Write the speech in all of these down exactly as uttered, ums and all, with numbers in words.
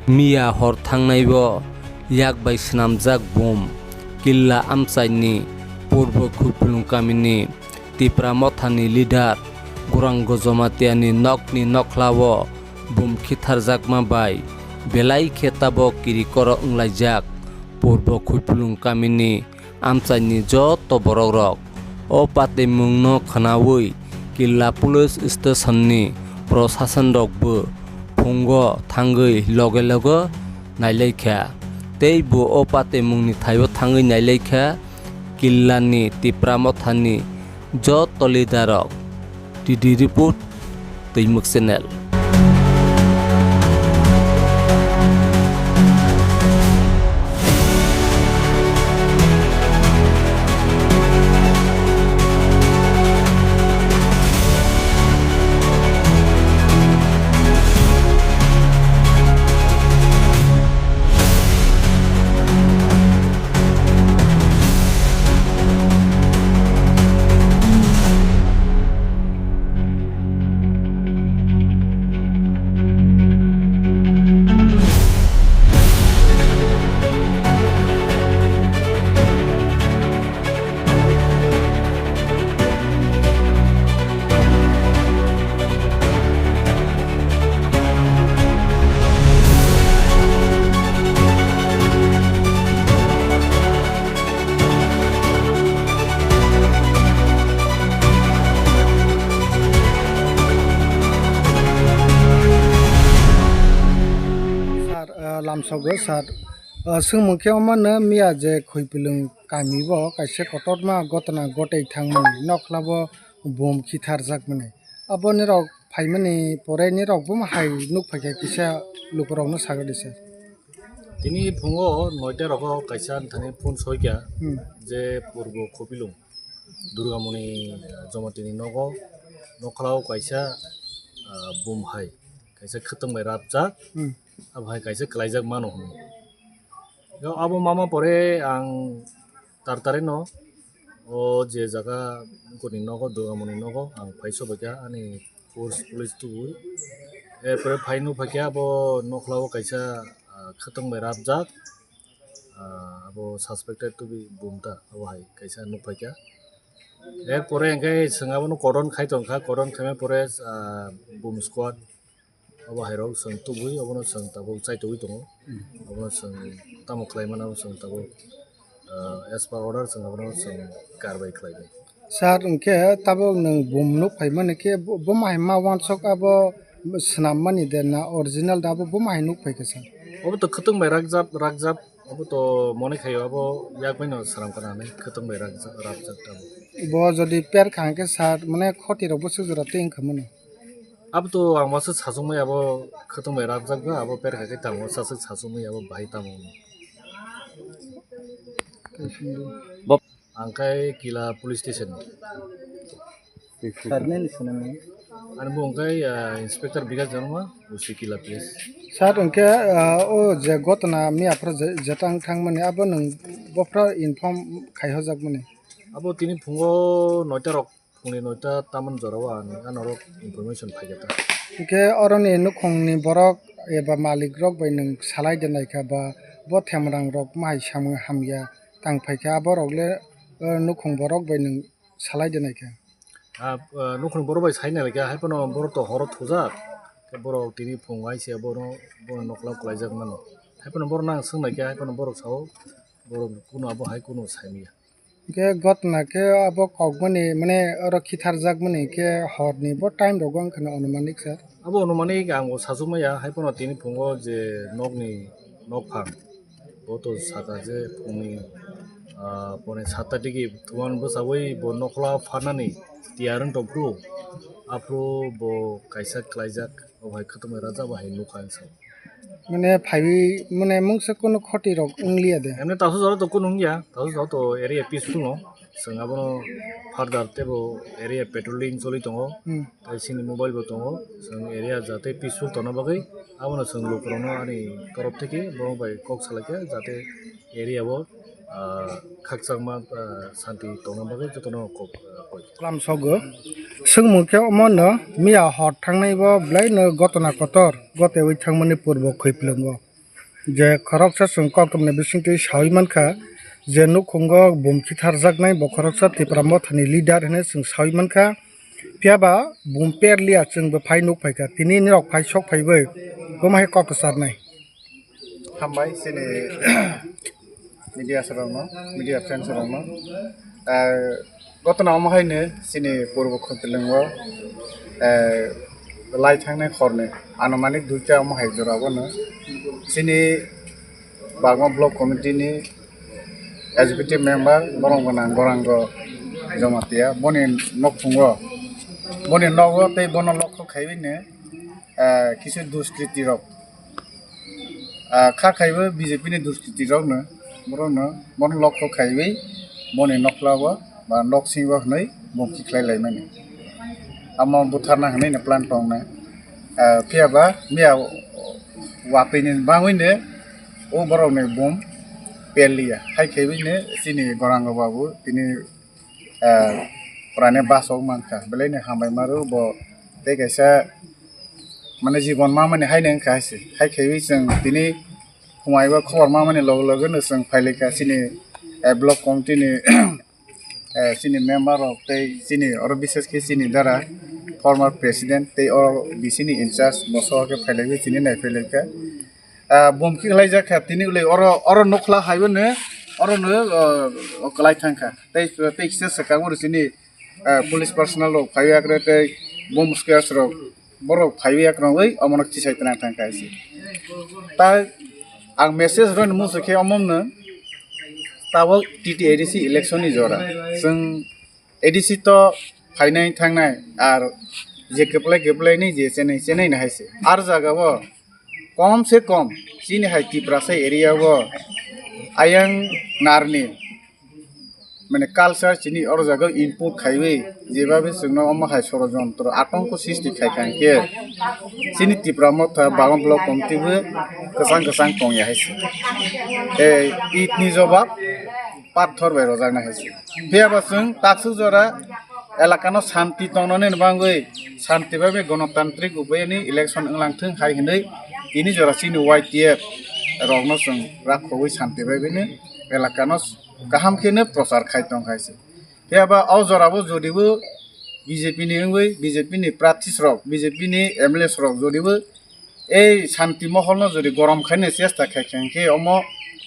Miya hor thangnai-o yak bai swnamjak bum killa amchaini Purbo Khupulung kamini Tipra Mothani leader Gurango Jomatiani nokni nokhlao bum khitharjakma bai belai khe tabok kirikoro wnglaijak Purbo Khupulung kamini amchaini joto borokrok. O patimungno khwnaui Killa Police Station-ni prosasanrokbo phungo thangwi loge loge nailaikha, tei bo o patimungni thaio thangwi nailaikha Killani Tipra Mothani joto leaderrok. T D report, Twimuk Channel. Sir, ah, lamsogo sir, ah, swngmung khe omo no miya je Khwipilung kami bo kaisa kotorma gotna gotwi thangmani nokla bo bom khitharjakmani. Abo nirok phaimani pore nirok bo hai nuk phaikha kisa lukurokno sagadi sir. Tini phungo noita rogo kaisa thani phone soikha Hmm. je Purbo Khopilung Durgamoni Jomatini nogo nokhlao kaisa, ah, bum hai kaisa khwtwng bai rapjak Hmm. abo hai kaisa kwlaijak mano hwnwi. Yo abo mama pore ang tartarino o je jaga goni nogo Durgamoni nogo ang phai sobaikha ani force police tubui. Erpore phai nukphaikha abo nokhlao kaisa, ah, khwtwng bai rapjak, ah, abo suspected to be bumta abo hai kaisa nukphaikha. Erpore hwnkhe chwng abono cordon khai tongkha, cordon khaimani pore, ah, bum squad abo hairok chwng tubui obono chwng tabuk chaitugwi tongo. Obono chwng tamo khlai mano chwng tabuk, ah, as per order chwng abono chwng karbai khlainai. Sir, hwnkhe tabuk nwng bum nuk phaimani khe bo, bo mahai ma wansok abo swnammani de na original da abo bo mahai nuk phaikha sir? Obo to khwtwng bai rakjak, rakjak, obo to mone khaio abo yak baino swnam kana hinwi khwtwng bai rakjak, rakjak tabuk. Bo jodi per kha hwnkhe sir, mane khoti rok bwswk jora tei wngkha mani? Abo to ang wansuk sachukmai abo khwtwng bai rapjak ba abo per kha khe tamo sachuk sachukmai abo bahai tamo. Bo- Ang khai Kila police station. Sir, nini swnamwi? Ani bo ang khai, ah, Inspector Bikas Dharma, O C Kila P S. Sir, hwnkhe, ah, o je gotna miya phro je, jeta wng thangmani abo nwng bophro inform khai hojak mani? Abo tini phungo noita rok Phungni noita tamani jorao ang anorok information phaikha ta. Hwnkhe oroni nukhungni borok eba malik rok bai nwng salai de naikha ba bo themrang rok mahai samung hamya tang phaikha, borok le, eh, nukhung borok bai nwng salai de naikha. Ah, eh, nukhung borok bai sai naikha, hai phano borok to horo thujak, borok tini phung hai se bono, bono nokla kwlaijak mano. Hai phano borok nang swng naikha, hai phano borok sao, borok kunu abo hai kunu saimanya. Hwnkhe gotna khe abo kokmani, mane, oro khitharjakmani khe horni bo time rogo wngkha na onumanik sir? Abo onumanik ang bo sachukmaya, hai phano tini phungo je nokni nokphang, bo to saka je phungni, ah, pone satta digi thuman bwchaui bo nokla pharnani tiyar wng tongphuru, aphuru bo kaisa klaijak, o hai khwtwmai rajak bo hai nukha ang sao. Mane phaiwi, mane mungsa kunu khoti rok wngliya de? Emni tasu jora to kunu wngya, tasu jora to area peaceful no. Chwng abono further tebo area patrolling choli tongo. Hmm. Tai chini mobile bo tongo. Chwng area jate peaceful tongna bagwi abono chwng lukurokno ani torof theke borok bai kok salaikha jate area o, ah, khakchangma, ah, santi tongna bagwi jotono kok, ah, koi. Lamsogo. Swngmung khe omo no miya hor thangnai bo belai no gotona kotor gotewi thangmani purbo khoi philongo. Je khoroksa chwng koktwmani bisingtwi sawi mankha, je nukhungo bum khitharjaknai bo khoroksa Tipra Mothani leader hinwi chwng sawi mankha. Phiya ba bum perliya chwng bo phai nuk phaikha, tini nirok phai sok phaiwi kwmahi kok kwcharnai. Hambai chini media sarokno, media friends rokno. Ah, gotona omo haino chini Purbo Khumtwlwngo, ah, lai thangnai horni anumanik duita omo hai jora bono chini Bagma Block Committee ni executive member borok gwnang Gorango Jamatia boni nokthungo, boni nogo tei bono lokho khaiwi no, ah, kisa duskriti rok, ah, kha khaiwi B J P ni duskriti rok no, borok no, bono lokho khaiwi boni nokla o ba nok sing o hwnwi bumkhi khlai lai mani. Amo butharna hwnwi no plan tongnai. Ah, phiya ba miya watwi ni bangwi no o borok ni bum perliya. Hai khaiwi no chini Gorango babu tini, ah, pura ni bachok mankha, belai no hambai maro bo tei kaisa mane jibon ma mani hai no wngkha hai se. Hai khaiwi chwng tini khumai o khobor ma mani loge loge no chwng phai laikha chini, eh, block committee ni, eh, chini member rok tei chini oro bishes khe chini dara former president tei o B C ni in charge bo soho khe phai laikha chini nai phai laikha. Ah, bumkhi khlai jak kha tini ulai oro, oro nokla hai o no oro no, oh, kwlai thang kha tei, tei kisa swkang o chini, ah, police personnel rok phai ya kre tei bomb squads rok borok phaiwi yakrangwi omono tisai twnang thang kha se. Ta ang message rwni muchung khe omo no tabok T T A D C election ni jora chwng A D C to phainai thangnai ar je kwplai kwplai ni je chenai chenai no hai se. Ar jaga o kom se kom chini hai Tiprasa area o ayang narni mane culture chini oro jaga input khaiwi jebabe chwngno omo hai sorojontro atongko sisti khai kha hinkhe chini Tipra Motha Bagma Block Committee bo kwchang kwchang tongya hai se. Ei it ni jobab pathor bai rojaknai hai se. Phiya ba chwng taksuk jora elakano shanti tongnani bangwi shanti bai bai gonotantrik upaini election wnglang thung hai hinwi tini jora chini Y T F rokno chwng rakhowi shanti bai bini elakano kaham kheno prochar khai tong hai se. Phiya ba o jora bo jodi bo B J P ni wngwi B J P ni prarthis rok, B J P ni M L As rok jodi bo ei shanti mohol no jodi gorom khaina chesta khai kha hinkhe omo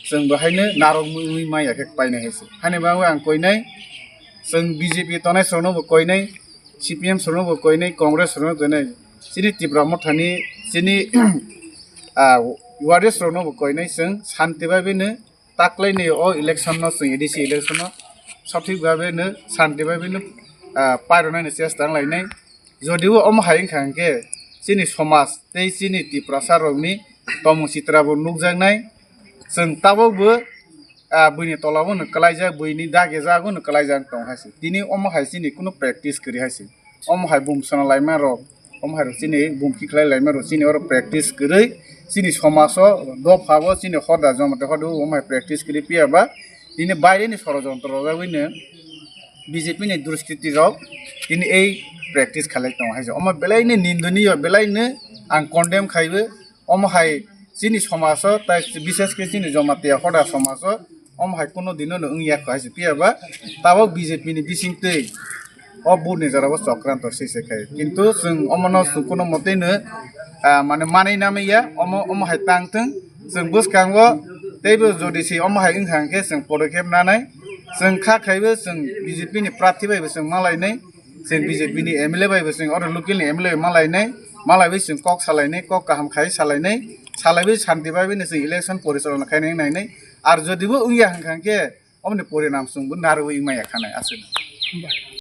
chwng bo haino narwk mui mui maya khe painai hai se. Hani bangwi ang koinai chwng B J P tonai srokno bo koinai, C P M srokno bo koinai, Congress srokno koinai, chini Tipra Mothani chini, ah, warriors rokno bo koinai chwng shanti bai bini taklaini o election no chwng A D C election no sothik bhabe no shanti bhabe no, ah, pairwnani chesta wnglainai. Jodi o omo hai wngkha hinkhe chini somaj tei chini Tiprasa rokni tomung chitra bo nukjaknai. Chwng tabok bo, ah, buini tola bono kwlaijak, buini dage jago no kwlaijak tong hai se. Tini omo hai chini kuno practice kwrwi hai se. Omo hai bum sona laima rok, omo hai rok chini bum khiklai laima rok chini oro practice kwrwi chini somaj o dopha o chini hoda joma tei hoda o omo hai practice kwrwi phiya ba tini baire ni sorojontro rojagwi no B J P ni duskriti rok tini ei practice khalai tongo hai se. Omo belai ni nindoniyo, belai no ang condemn khaibo. Omo hai chini somaj o tai bishes khe chini Jamatia hoda somaj o omo hai kuno dino no wngya kho hai se phiya ba tabok B J P ni bisingtwi o vote ni jora o chokranto se se khai. Kintu chwng omo no chwng kuno motwi no, ah, mane manwi namwi ya, omo, omo hai tang thung. Chwng bwskango teibo jodi se omo hai wngkha hinkhe chwng podokhep nanai. Chwng kha khaibo chwng B J P ni prarthi bai bo chwng malainai. Chwng B J P ni M L A bai bo chwng oro local ni M L A bai malainai. Malaiwi chwng kok salainai, kok kaham khai salainai. Salaiwi shanti bai bini chwng election porichalona khainai nainai. Ar jodi bo wngya hinkha hinkhe omoni porinam chwngbo narwi maya khanai aswk.